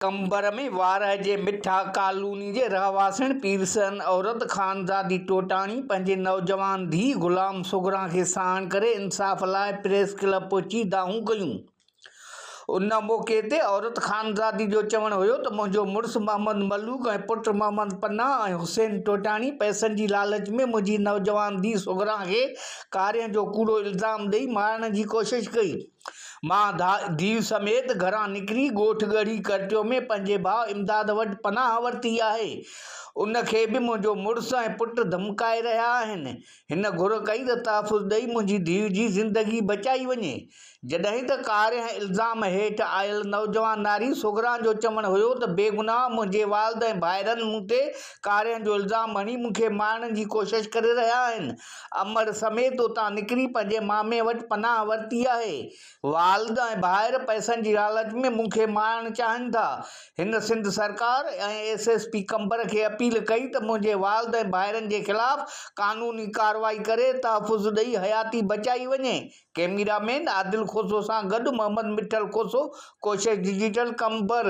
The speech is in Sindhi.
قمبر ۾ وارهه جي مٺا ڪالوني جي رهواسڻ پيرسن عورت خانزادي ٽوٽاڻي پنهنجي نوجوان ڌيء غلام صغريٰ کي ساڻ ڪري انصاف لاء پريس ڪلب پهچي دانهون ڪيون. ان موقعي تي عورت خانزادي جو چوڻ هيو ته منهنجو مڙس محمد ملوڪ ۽ پٽ محمد پناهه ۽ حسين ٽوٽاڻي پئسن جي لالچ ۾ منهنجي نوجوان ڌيء صغريٰ کي ڪارين جو ڪوڙو الزام ڏئي مارڻ جي ڪوشش ڪئي. مان ڌيء سميت گهران نڪري ڳوٺ ڳڙهي ڪرٽيو ۾ پنهنجي ڀاء امداد وٽ پناهه ورتي آهي. ان کي به منهنجو مڙس ۽ پٽ ڌمڪائي رهيا آهن. هن گهر ڪئي ته تحفظ ڏئي منهنجي ڌيء جي زندگي بچائي وڃي. جڏهن ته ڪارنهن الزام هيٺ آيل نوجوان ناري صغريٰ جو چوڻ هيو ته بيگناهه منهنجي والد ۽ ڀائرن مون تي ڪارنهن جو الزام هڻي مون کي مارڻ جي ڪوشش ڪري رهيا آهن. امڙ سميت اتان نڪري پنهنجي مامي وٽ پناهه ورتي آهي. والد ۽ ڀائر پئسن جي لالچ ۾ مون کي مارڻ چاهين ٿا. هن سنڌ سرڪار ۽ ايس ايس پي قمبر کي اپيل ڪئي ته منهنجي والد ۽ ڀائرن جي خلاف قانوني ڪارروائي ڪري تحفظ ڏئي حياتي بچائي وڃي. ڪئميرا مين عادل کوسو سان گڏ محمد مٺل کوسو، ڪوشش ڊجيٽل، قمبر.